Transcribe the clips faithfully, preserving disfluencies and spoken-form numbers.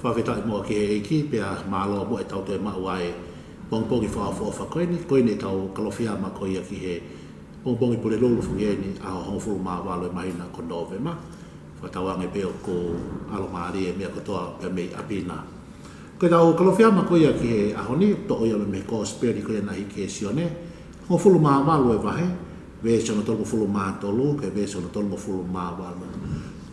Fakafetaʻi muʻa ki he ʻEiki, pea mālō muʻa ʻetau toe maʻu ʻa e pongipongi fakaʻofoʻofa ko eni, ko eni ʻetau Kalofiama ko ia ki he pongipongi Pulelulu foki eni, ʻaho hongofulu mā valu ʻo e māhina ko Nōvema. Fakatauange pē ʻoku ʻalomālie e meʻa kotoa pē mei ʻapi na. Ko ʻetau Kalofiama ko ia ki he ʻaho ni, toʻo ia mei he Kosipeli ko ia naʻe hiki ʻe Sione, hongofulu mā valu e vahe, veesi hono tolungofulu mā tolu ki he veesi hono tolungofulu mā valu.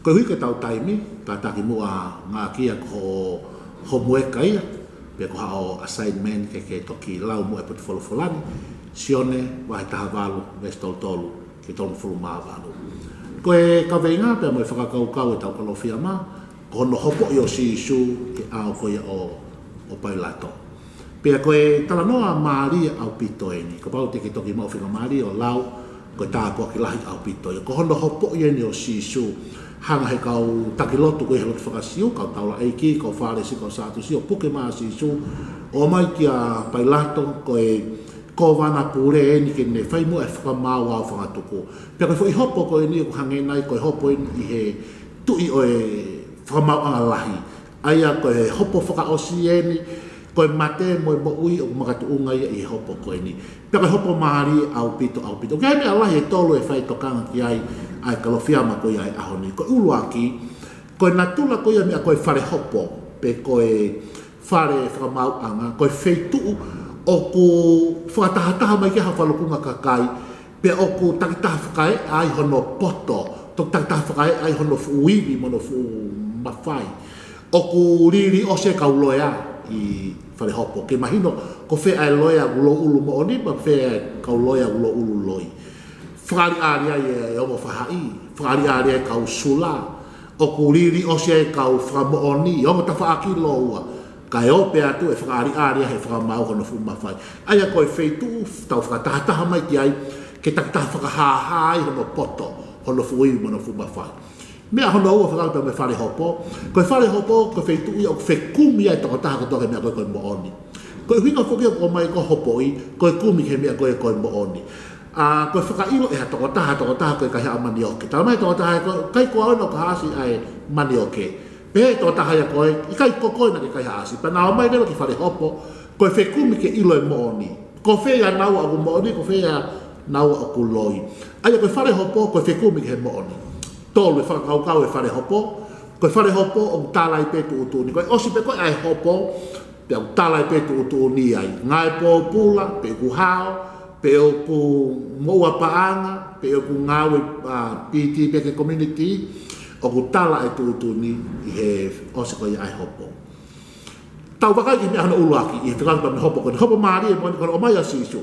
Koeʻuhi ko ʻetau taimi, kātaki muʻa ngāueʻaki ia ko hoʻo homework ia, pe ko haʻo assignment ke ke toki lau muʻa e potu folofola ni, Sione vahe taha valu, veesi tolu tolu ki he tolungofulu mā valu. Ko e kaveinga pea mo e fakakaukau ʻetau Kalofiama, ko hono hopoʻi ʻo Sīsū ki he ʻao ko ia ʻo, ʻo Pailato. Pea ko e talanoa mālie ʻaupito eni, kapau te ke toki maʻu faingamālie ʻo lau, ko e tāpuaki lahi ʻaupito ia. Ko hono hopoʻi eni ʻo Sīsū, hanga ʻe he kau taki lotu ko ia he lotu faka-Siu, kau taulaʻeiki, kau Fālesi, kau Sātusi, ʻo puke mai ʻa Sīsū, ʻo ʻomai kia Pailato, ko e kōvana pule eni ke ne fai muʻa e fakamaau ʻo e ʻao fakatuku. Pea ko e foʻi hopo ko eni ʻoku hangē nai ko e hopo eni ʻi he tuʻi ʻo e fakamaauʻanga lahi. ʻA ia ko e hopo fakaʻosi eni, ko e mate mo e moʻui ʻoku makatuʻunga ia ʻi he hopo ko eni. Pea ko e hopo mālie ʻaupito, ʻaupito. ʻOku ʻi ai e meʻa lahi ʻe tolu ʻe fai tokanga ki ai ʻa e Kalofiama ko ia ʻo e ʻaho ni. Ko e ʻuluaki, ko e natula ko ia e meʻa ko e fale hopo, pe ko e fale fakamaauʻanga, ko e feituʻu ʻoku fakatahataha mai ki ai ha falukunga kakai, pea ʻoku takitaha fakaeʻa ai hono poto, ʻoku takitaha fakaeʻa ai hono fuʻu ivi mo hono fuʻu mafai. ʻOku liliu ʻosi e kau loea ʻi fale hopo. Ke mahino, ko fē ʻa e loea ʻoku louʻulu moʻoni, mo fē ʻa e kau loea ʻoku louʻulu loi. Fakaʻaliʻali ai e ongo faʻahi, fakaʻaliʻali ai e kau sula, ʻoku liliu ʻosi e kau fakamoʻoni, ongo tafaʻaki lōua. Kae ʻoua pē ʻe toe fakaʻaliʻali ai he fakamaau hono fuʻu mafai. ʻA ia ko e feituʻu tau fakatahataha mai ki ai, ke takitaha fakahāhā ai hono poto, hono fuʻu ivi mo hono fuʻu mafai. Meʻa hono ua fekauʻaki mo e fale hopo. Ko e fale hopo, ko e feituʻu ia ʻoku fekumi ai e tokotaha kotoa ki he meʻa ko ē ko e moʻoni. Ko e ʻuhinga foki ʻoku ʻomai ko e hopoʻi, ko e kumi ki he meʻa ko ē ko e moʻoni. ʻA, ko e fakaʻilo ʻe ha tokotaha, ha tokotaha ko e kaihaʻa manioke. Talamai ʻe he tokotaha ia ko e, ʻikai ko au ʻoku ʻasi ʻa e manioke. Pehē ʻe he tokotaha ia ko ē, ʻikai ko koe naʻa ke kaihaʻasi. Pea na ō mai leva ki fale hopo, ko e fekumi ke ʻilo e moʻoni. Ko fē ʻia naua ʻoku moʻoni, ko fē ʻia naua ʻoku loi. ʻA ia ko e fale hopo, ko e fekumi ki he moʻoni. Tolu e fakakaukau e fale hopo, ko e fale hopo ʻoku tala ai pē tuʻutuʻuni. Ko e ʻosi pē ko ē ʻa e hopo, pea ʻoku tala ai pē tuʻutuʻuni ai. Ngāue pōpula, pe ʻoku hao, pe ʻoku moʻua paʻanga, pe ʻoku ngāue, ʻa, P T pe ki he community, ʻoku tala e tuʻutuʻuni ʻi he ʻosi ko ia ʻa e hopo. Tau vakai ki he meʻa hono ʻuluaki, ʻi he fekauʻaki mo e hopo ko eni, hopo mālie moʻoni ko hono ʻomai ʻa Sīsū.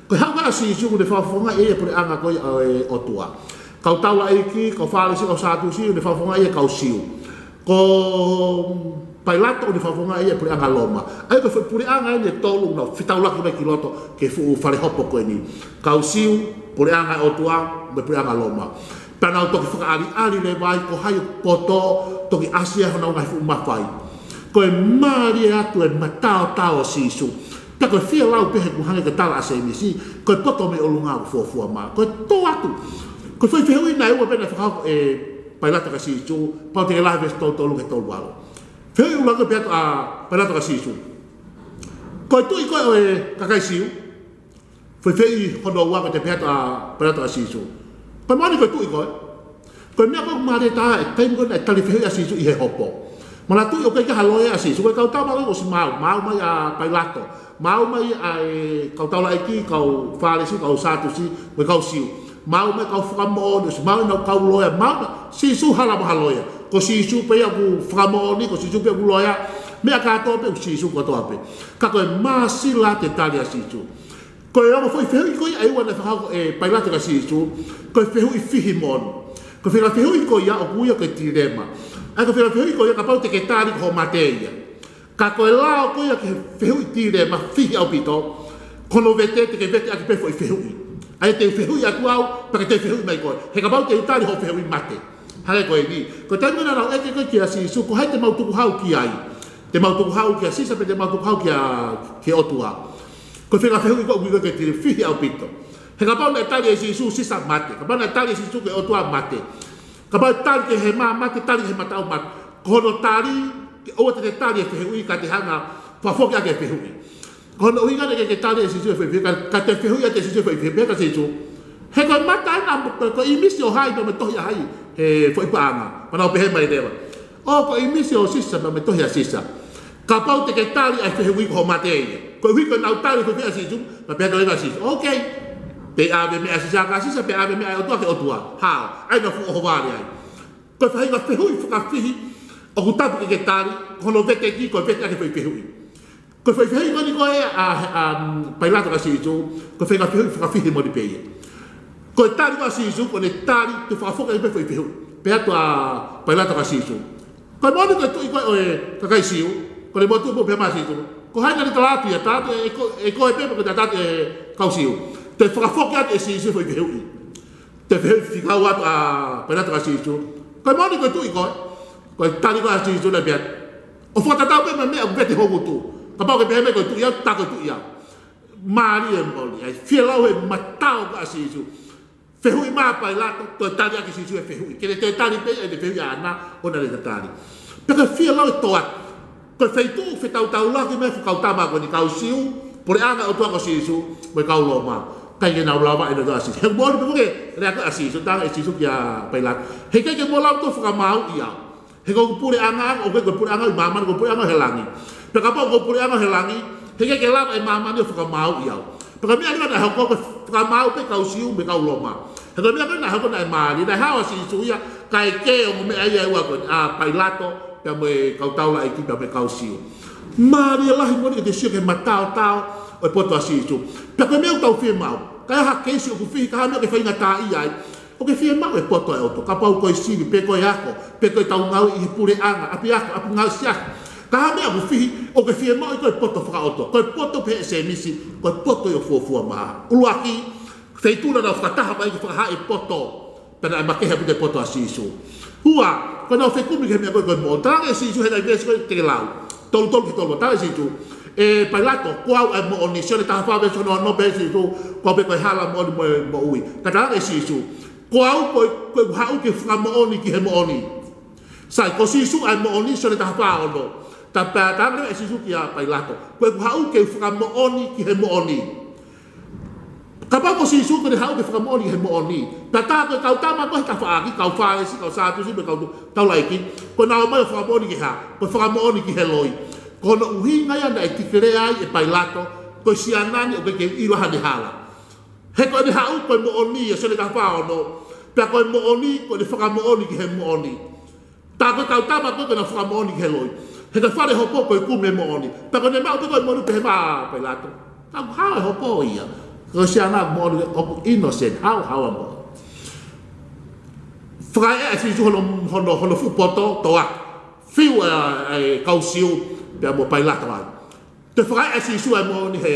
Ko e haʻu ko ē ʻa Sīsū, kuo ne fakafofongaʻi ʻe ia e puleʻanga ko ia ʻo e ʻOtua. Kau taulaʻeiki, kau Fālesi, kau Sātusi, kuo ne fakafofongaʻi ʻe ia e kau Siu. Ko Pailato kuo ne fakafofongaʻi ʻe ia e puleʻanga Loma. ʻA ia ko e foʻi puleʻanga eni ʻe tolu naʻe fetaulaki mai ki loto ki he fuʻu fale hopo ko eni. Kau Siu, puleʻanga ʻo e ʻOtua, mo e puleʻanga Loma. Pea nau toki fakaʻaliʻali leva ai ko hai ʻoku poto, toki ʻasi ai honau ngaahi fuʻu mafai. Ko e mālie atu e mataotao ʻo Sīsū. Pea ko e fie lau pē he ʻoku hangē ko e tala ʻa Sēmisi, ko e poto mei ʻolunga ʻoku fuofua mā. Ko e tō atu. Ko e foʻi fehuʻi nai ua pē naʻe fakahoko ʻe Pailato kia Sīsū, kapau te ke lau veesi tolu tolu ki he tolu valu. Fehuʻi ʻuluaki pehē atu ʻa Pailato kia Sīsū: Ko e tuʻi koe ʻo e kakai Siu? Foʻi fehuʻi hono ua ko ē naʻe pehē atu ʻa Pailato kia Sīsū: Ko e moʻoni ko e tuʻi koe? Ko e meʻa ko ē ʻoku mālie taha he taimi ko ē naʻe tali fehuʻi ai ʻa Sīsū ʻi he hopo. Manatuʻi ʻoku ʻikai ke ʻi ai ha loea ʻa Sīsū, ko e kau tama ko ē ʻosi maau, maau mai ʻa Pailato, maau mai ʻa e kau taulaʻeiki, kau Fālesi, kau Sātusi, mo e kau Siu. Maau mai e kau fakamoʻoni, ʻosi maau ʻenau kau loea, maau mai. Sīsū hala mo ha loea. Ko Sīsū pē ia ʻoku fakamoʻoni, ko Sīsū pē ʻoku loea, meʻa kātoa pē ʻoku Sīsū kotoa pē. Ka ko e māsila atu e tali ʻa Sīsū. Ko e ongo foʻi fehuʻi ko ia ʻe ua naʻe fakahoko ʻe Pailato kia Sīsū, ko e fehuʻi fihi moʻoni. Ko e fekafehuʻi ko ia ʻoku ui ia ko e tilema. ʻA ia ko e fekafehuʻi ko ia kapau te ke tali ko hoʻo mate ia. Ka ko e lao ko ia ki he fehuʻi tilema, fihi ʻaupito, ko hono vete, te ke vete ʻaki pē foʻi fehuʻi. ʻA ia te u fehuʻi atu au, pea ke toe fehuʻi mai koe. He kapau te u tali hoʻo fehuʻi, mate. Hangē ko eni. Ko e taimi naʻa nau ʻeke ko ē kia Sīsū, ko hai te mau tukuhau ki ai? Te mau tukuhau kia Sisa pe te mau tukuhau kia, ki he ʻOtua? Ko e fekafehuʻi ko ē ʻoku ui ko ē ko e tilema, fihi ʻaupito. He kapau naʻe tali ʻe Sīsū Sisa, mate. Kapau naʻe tali ʻe Sīsū ki he ʻOtua, mate. Kapau ʻe tali ki he hema, mate, tali ki he mataʻu, mate. Ko hono tali, ʻOua te te tali e fehuʻi ka te hanga ʻo fakafoki ʻaki e fehuʻi. Ko hono ʻuhinga naʻe ʻikai ke tali ʻe Sīsū e foʻi fehuʻi, ka, ka toe fehuʻi ʻe Sīsū e foʻi fehuʻi, pehē ʻe Sīsū, he ko e mata ena, ko, ko e ʻīmisi ʻo hai pea mo e tohi ʻa hai he foʻi paʻanga? Pea nau pehē mai leva, ʻo, ko e ʻīmisi ʻo Sisa pea mo e tohi ʻa Sisa. Kapau te ke tali ʻa e fehuʻi, ko hoʻo mate ia. Koeʻuhi ko ʻenau tali e foʻi fehuʻi ʻa Sīsū, pea pehē atu leva ʻe Sīsū, okay. Pe ʻave e meʻa ʻa Sisa kia Sisa, pe ʻave e meʻa ʻa e ʻOtua kia ʻOtua. Hao, ʻa ia naʻa nau fuʻu ʻohovale ai. Ko e faʻahinga fehuʻi fakafihi ʻoku tapu ke ke tali, ko hono veteki, ko e vete ʻaki e foʻi fehuʻi. Ko e foʻi fehuʻi ko eni ko ē ʻa, ʻa, um, Pailato kia Sīsū, ko e faʻahinga fehuʻi fakafihi moʻoni pē ia. Ko e tali ko ē ʻa Sīsū, ko ʻene tali, toe fakafoki ʻaki pē e foʻi fehuʻi. Pehē atu ʻa Pailato kia Sīsū, ko e moʻoni ko e tuʻi koe ʻo e kakai Siu? Ko ʻene motu pē, pehē mai ʻa Sīsū, ko hai naʻa ne tala atu ia? Tala atu ʻe ko-, ʻe koe pē pe ko e tala atu ʻe he kau Siu? Toe fakafoki atu ʻe Sīsū e foʻi fehuʻi. Toe fehuʻi fekau atu ʻa Pailato kia Sīsū, ko e moʻoni ko e tuʻi koe? Ko e tali ko ē ʻa Sīsū naʻe pehē, ʻo fakatatau pē mo e meʻa ʻoku vete ho ngutu. Kapau ʻoku ke pehē mai ko e tuʻi au, tā ko e tuʻi au. Mālie moʻoni ʻa e fielau he mata ʻo e ʻa Sīsū. Fehuʻi mai ʻa Pailato, toe tali ʻaki ʻe Sīsū e fehuʻi. Ke ne toe tali pē ʻene fehuʻi ʻaʻana, ʻo na le tatali. Pea ko e fielau e toʻa. Ko e feituʻu fetautaulahi mei he fuʻu kau tama ko eni, kau Siu, puleʻanga ʻo e ʻOtua ko Sīsū, mo e kau Loma. ʻIkai ke nau lava ʻenau tala ʻa Sīsū. He moʻoni pē ko e lea ko ē ʻa Sīsū, talaange ʻe Sīsū kia Pailato, heʻikai ke mou lava ʻo fakamaauʻi au. He ko ʻeku puleʻanga, ʻoku ʻikai ko e puleʻanga ʻi māmani, ko e puleʻanga he langi. Pea kapau ko e puleʻanga he langi, heʻikai ke lava ʻe māmani ʻo fakamaauʻi au. Pea ko e meʻa leva naʻe hoko, ko e fakamaau pē kau Siu mo e kau Loma. He ko e meʻa ko ē naʻe hoko naʻe mālie, naʻe hao ʻa Sīsū ia, kae kē ongo meʻa ia ʻe ua ko eni, ʻa Pailato, pea mo e kau taulaʻeiki, pea mo e kau Siu. Mālie lahi moʻoni ke te sio ki he mataotao ʻo e poto ʻa Sīsū. Pea ko e meʻa ʻoku tau fiemaʻu, ka ʻi ai ha keisi ʻoku fihi, ka ʻi ai ha meʻa ʻoku ke faingataʻaʻia ai, ʻoku ke fiemaʻu e poto ʻa e ʻOtua, kapau ko e sivi pe ko e ako, pe ko ʻetau ngāue ʻi he puleʻanga, ʻapiako, ʻapingāue, siasi. Ka ʻi ai ha meʻa ʻoku fihi, ʻoku ke fiemaʻu ia ko e poto fakaʻotua, ko e poto pehē ʻe Sēmisi, ko e poto ʻi ho fuofua mā. ʻUluaki, feituʻu naʻa nau fakataha mai ke fakahā e poto, pea naʻe makehe ʻaupito e poto ʻa Sīsū. Ua, ko ʻenau fekumi ki he meʻa ko ē ko e moʻoni. Talaange ʻe Sīsū he ngaahi veesi ko ē te ke lau. Tolu tolu ki he tolu ua, talaange ʻe Sīsū, ʻE Pailato, ko au ʻa e moʻoni, Sione taha fā veesi ono, ono pehē ʻe Sīsū, ko au pē ko e hala, moʻoni mo e moʻui. Ka talaange ʻe Sīsū, ko au ko e, ko ʻeku haʻu ke fakamoʻoni ki he moʻoni. Sai, ko Sīsū ʻa e moʻoni, Sione taha fā ono. Ka pea talaange ʻe Sīsū kia Pailato, ko ʻeku haʻu ke fakamoʻoni ki he moʻoni. Kapau ko Sīsū ko ʻene haʻu ke fakamoʻoni ki he moʻoni, pea tā ko e kau tama ko ē he tafaʻaki, kau Fālesi, kau Sātusi, mo e kau taulaʻeiki, ko ʻenau ō mai ʻo fakamoʻoni ki he hā? Ko e fakamoʻoni ki he loi. Ko hono ʻuhinga ia naʻe tikilea ai ʻe Pailato ko e siana ni ʻoku ʻikai ke ʻilo haʻane hala. He ko ʻene haʻu ko e moʻoni, ʻa Sione taha fā ono, pea ko e moʻoni ko ʻene fakamoʻoni ki he moʻoni. Tā ko e kau tama ko ē ko ʻenau fakamoʻoni ki he loi. He ko e fale hopo ko e kumi e moʻoni. Pea ko ʻene maʻu pē ko e moʻoni, pehē mai ʻa Pailato, ka ʻoku hao e hopo ia. Ko e siana moʻoni, ʻoku innocent, haohaoa moʻoni. Fakaʻeʻa ʻe Sīsū hono, hono, hono fuʻu poto, toʻa. Fiu ʻa e, ʻa e kau Siu, pea mo Pailato ai. Toe fakaʻeʻa ʻe Sīsū ʻa e moʻoni he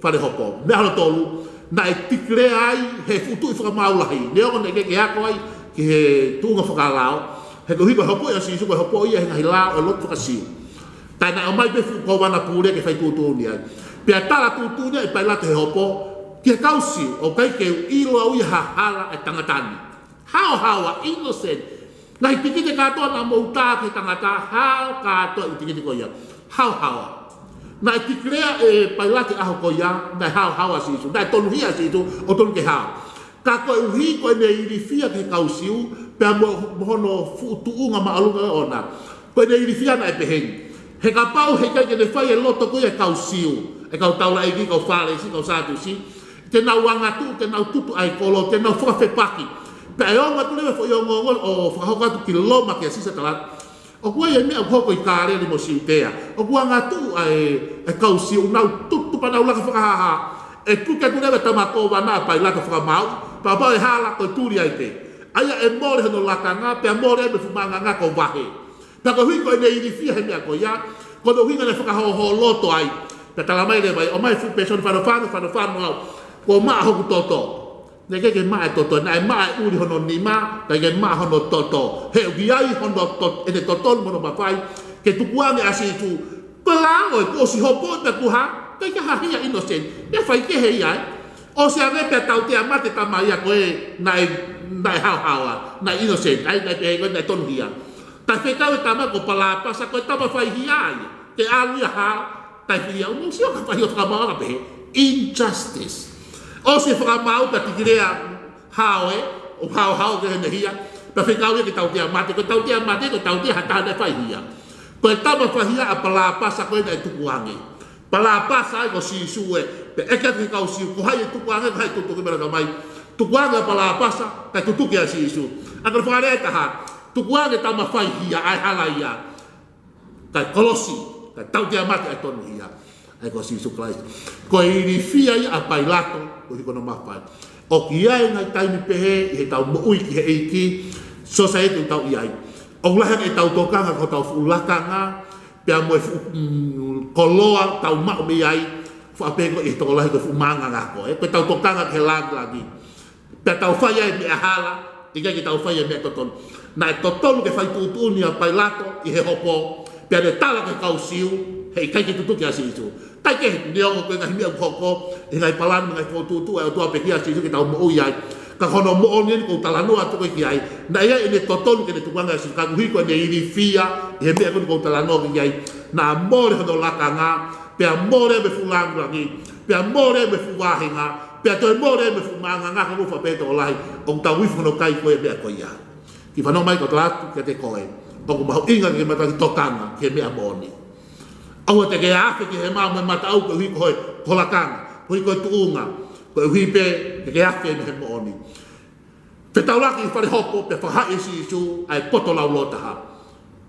fale hopo. Meʻa hono tolu, naʻe tikilea ai he fuʻu tuʻi fakamaau lahi. Neongo naʻe ʻikai ke ako ai ki he tuʻunga fakalao, he koeʻuhi ko e hopoʻi ʻa Sīsū ko e hopoʻi ia he ngaahi lao ʻo e lotu faka-Siu. Kae naʻe ʻomai pē fuʻu kōvana pule ke fai tuʻutuʻuni ai. Pea tala tuʻutuʻuni ai ʻe Pailato he hopo ki he kau Siu, ʻoku ʻikai ke u ʻilo au ia ha hala ʻa e tangata ni. Haohaoa, innocent. Ngaahi tikite kātoa naʻa mou tā ki he tangata, hao kātoa e tikite ko ia. Haohaoa. Naʻe tikilea ʻe Pailato he ʻaho ko ia naʻe haohaoa ʻa Sīsū, naʻe tonuhia ʻa Sīsū ʻo tonu ke hao. Ka koeʻuhi ko ʻene ilifia ki he kau Siu, pea mo, mo hono fuʻu tuʻunga māʻolunga ʻoʻona, ko ʻene ilifia naʻe pehē ni. He kapau heʻikai ke ne fai e loto ko ia e kau Siu, e kau taulaʻeiki, kau Fālesi, kau Sātusi, te nau angatuʻu, te nau tutu ʻa e kolo, te nau fakafepaki. Pea ʻe ongo atu leva e foʻi ongoongo ʻo fakahoko atu ki Loma kia Sisa, tala atu, ʻoku ʻi ai e meʻa ʻoku hoko ʻi Kāleli mo Siutea. ʻOku angatuʻu ʻa e, e kau Siu, nau tutu pea nau laka fakahāhā. ʻE tuku atu leva e tama kōvana ʻa Pailato ʻo fakamāuʻi, pea kapau ʻe hala ko e tuli ai pē. ʻA ia ʻe mole hono lakanga, pea mole ai mo e fuʻu maʻuʻanga ko Vahe. Pea koeʻuhi ko ʻene ilifia he meʻa ko ia, ko hono ʻuhinga naʻe fakahōhōloto ai. Pea tala mai leva ia, ʻomai e fuʻu pēsoni, fanofano, fanofano au, kuo maʻa hoku toto. Naʻe ʻikai ke maʻa e toto, naʻe maʻa e ʻuli hono nima, kae ʻikai ke maʻa hono toto. He ʻoku ʻi ai hono to-, ʻene totonu mo hono mafai ke tukuange ʻa Sīsū. Ko e lao ē, kuo ʻosi hopoʻi pea kuo hā, ʻikai ke hā ia, innocent. Pea faikehe ia ē. ʻOsi ange pea tautea mate e tama ia ko ē naʻe, naʻe haohaoa, naʻe innocent, ʻa ia naʻe pehē ko ē naʻe tonuhia. Taʻe fekau e tama ko Palāpasa, ko e tama faihia ia. Ke ʻalu ia ʻo hao, taʻe fili ia. ʻOku mou sio ki he faihia fakamaau ʻoku pehē, injustice. ʻOsi e fakamaau pea tikilea hao ē, ʻo haohao ki heʻene hia. Pea fekau ia ke tautea mate, ko e tautea mate, ko e tautea ha taha naʻe faihia. Ko e tama faihia ʻa Palāpasa ko ē naʻe tukuange. Palāpasa ē ko Sīsū ē, pea ʻeke atu ki he kau Siu, ko hai ʻe tukuange, ko hai ʻe tutuki, pea nau tala mai, tukuange ʻa Palāpasa, kae tutuki ʻa Sīsū. ʻA ko e fakalea ʻe taha, tukuange tama faihia ʻa e hala ia, kae kolosi, kae tautea mate ʻa e tonuhia, ʻa ia ko Sīsū Kalaisi. Ko e ilifia ia ʻa Pailato, koeʻuhi ko hono mafai. ʻOku ʻi ai e ngaahi taimi pehē ʻi heʻetau moʻui ki he ʻEiki, sōsaieti ʻoku tau ʻi ai. ʻOku lahi ange ʻetau tokanga ki hotau fuʻu lakanga, pea mo e fuʻu, mm, koloa ʻoku tau maʻu mei ai, faʻa pehē ko e tokolahi ko e fuʻu maʻuʻanga ngako, ē? Ko ʻetau tokanga ki he lāngilangi. Pea tau fai ai e meʻa hala, ʻikai ke tau fai e meʻa totonu. Naʻe totonu ke fai tuʻutuʻuni ʻa Pailato ʻi he hopo, pea ne tala ki he kau Siu, heʻikai ke tutuki ʻa Sīsū. Kae kehe, neongo ko e ngaahi meʻa ʻoku hoko, ʻi he ngaahi palani, ngaahi fokotuʻutuʻu ʻa e ʻOtua pē kia Sīsū ke tau moʻui ai. Ka ko hono moʻoni eni ʻoku ou talanoa atu ko ē ki ai. Naʻe ʻi ai ʻene totonu ke ne tukuange ʻa Sīsū, ka koeʻuhi ko ʻene ilifia ʻi he meʻa ko eni ʻoku ou talanoa ki ai. Naʻa mole hono lakanga, pea mole mo e fuʻu lāngilangi, pea mole mo e fuʻu vāhenga, pea toe mole mo e fuʻu maʻuʻanga ngako, ʻoku faʻa pehē ʻe he tokolahi, ʻoku tau ifo hono kai ko ē e meʻa ko ia. Kiʻi fanongo mai kau tala atu kiate koe, ʻoku mahuʻinga ke ke mātuʻaki tokanga ki he meʻa moʻoni. ʻOua te ke afe ki he mā mo e mataʻu koeʻuhi ko hoʻo, ko ho lakanga, koeʻuhi ko e tuʻunga, koeʻuhi pē ke ke afe mei he moʻoni. Fetaulaki ʻi fale hopo pea fakahā ʻe Sīsū ʻa e poto laulōtaha.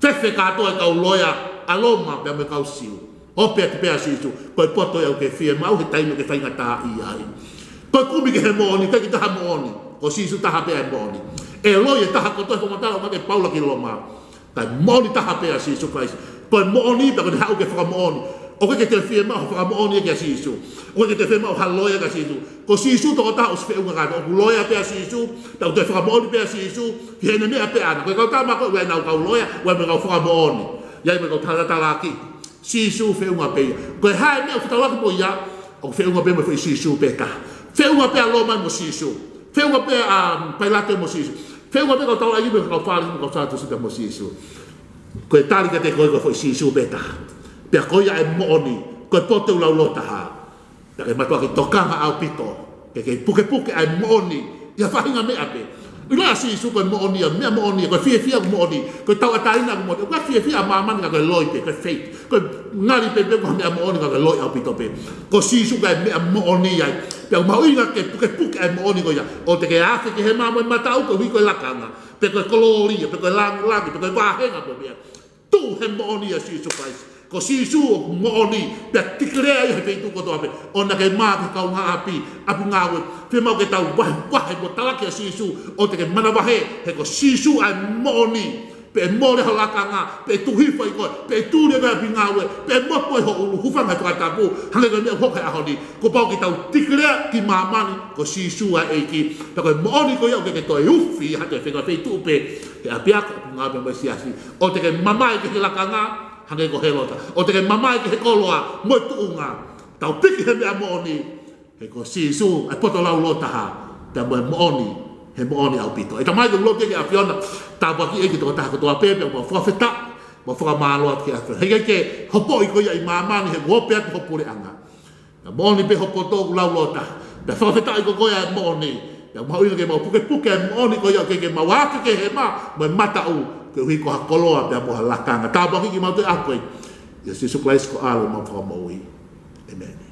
Fefeka atu e kau loea ʻa Loma pea mo e kau Siu. Ope atu pē ʻa Sīsū, ko e poto ia ʻoku ke fiemaʻu he taimi ʻoku ke faingataʻaʻia ai. Ko e kumi ki he moʻoni, ʻikai ke taha moʻoni. Ko Sīsū taha pē ʻa e moʻoni. ʻE loi e taha kotoa he fakamatala ʻo Maʻake, Paula ki Loma. Kae moʻoni taha pē ʻa Sīsū Kalaisi. Ko e moʻoni pē ʻoku ne haʻu ke fakamoʻoni. ʻOku ʻikai ke toe fiemaʻu ha fakamoʻoni ia kia Sīsū. ʻOku ʻikai ke toe fiemaʻu ha loea kia Sīsū. Ko Sīsū tokotaha ʻoku feʻunga kātoa. ʻOku loea pē ʻa Sīsū, pea ʻoku toe fakamoʻoni pē ʻa Sīsū, ki heʻene meʻa pē ʻaʻana. Ko e kau tama ko ē ʻoku ʻi ai ʻenau kau loea, ʻoku ʻi ai mo e kau fakamoʻoni. ʻI ai mo e kau talatalaki. Sīsū feʻunga pē ia. Ko e hā e meʻa ʻoku fetaulaki mo ia, ʻoku feʻunga pē mo e foʻi Sīsū pē taha. Feʻunga pē ʻa Loma mo Sīsū. Feʻunga pē ʻa, um, Pailato mo Sīsū. Feʻunga pē kau taulaʻeiki mo e kau Fālesi mo e kau Sātusi pea mo Sīsū. Ko e tali kiate koe ko e foʻi Sīsū pē taha. Pea ko ia e moʻoni, ko e poto laulōtaha. Pea ke mātuʻaki tokanga ʻaupito ke ke pukepuke ʻa e moʻoni ʻi ha faʻahinga meʻa pē. ʻIlo ʻa Sīsū ko e moʻoni ia, meʻa moʻoni ia, ko e fiefia ʻoku moʻoni, ko e tauʻatāina ʻoku moʻoni, ʻoku ʻikai fiefia ʻa māmani ka ko e loi pē, ko e faith. Ko e ngali pē pē ko ha meʻa moʻoni ka ko e loi ʻaupito pē. Ko Sīsū ko e meʻa moʻoni ia. Pea ʻoku mahuʻinga ke pukepuke ʻa e moʻoni ko ia. ʻOua te ke afe ki he mā mo e mataʻu koeʻuhi ko e lakanga, pe ko e kolōlia, pe ko e lāngilangi, pe ko e vāhenga pe ko e meʻa. Tuʻu he moʻoni ʻia Sīsū Kalaisi. Ko Sīsū ʻoku moʻoni, pea tikilea ia he feituʻu kotoa pē. ʻOua naʻa ke mā ki he kaungāʻapi, ʻapi ngāue. Fiemaʻu ke tau vahevahe mo talaki ʻa Sīsū, ʻoua te ke manavahē, he ko Sīsū ʻa e moʻoni. Pe ʻe mole ho lakanga, pe ʻe tuʻu hifo ai koe, pe ʻe tuli ʻa e ʻapi ngāue, pe ʻe motu ai ho ʻulu, hūfanga he fakatapu, hangē ko e meʻa ʻoku hoko he ʻaho ni. Kuo pau ke tau tikilea ki māmani, ko Sīsū ʻa e ʻEiki. Pea ko e moʻoni ko ia ʻoku ʻikai ke toe ufi ʻi ha toe fenga feituʻu pē, he ʻapiako, ʻapi ngāue pea mo e siasi. ʻOua te ke mamae ki he lakanga, hangē ko Hēlota. ʻOua te ke mamae ki he koloa mo e tuʻunga. Tau piki he meʻa moʻoni, he ko Sīsū ʻa e poto laulōtaha, pea mo e moʻoni, he moʻoni ʻaupito. ʻE Tamai, ʻoku ou lotu ki he ʻAfiona, tāpuakiʻi e kiʻi tokotaha kotoa pē, pea mo e fakafetaʻi, mo e fakamālō atu ki he ʻAfiona. He ʻikai ke hopoʻi koe ia ʻi māmani, he kuo ope atu ho puleʻanga. Pea moʻoni pē ho poto ʻoku laulōtaha. Pea fakafetaʻi ko koe ʻa e moʻoni. Pea mahuʻinga ke mau pukepuke ʻa e moʻoni ko ia ʻoku ʻikai ke mau afe ki he mā mo e mataʻu, koeʻuhi ko ha koloa pea mo ha lakanga. Tāpuakiʻi kimautolu ʻe koe. ʻIa Sīsū Kalaisi ko e ʻAlo mo e Fakamoʻui. ʻĒmeni.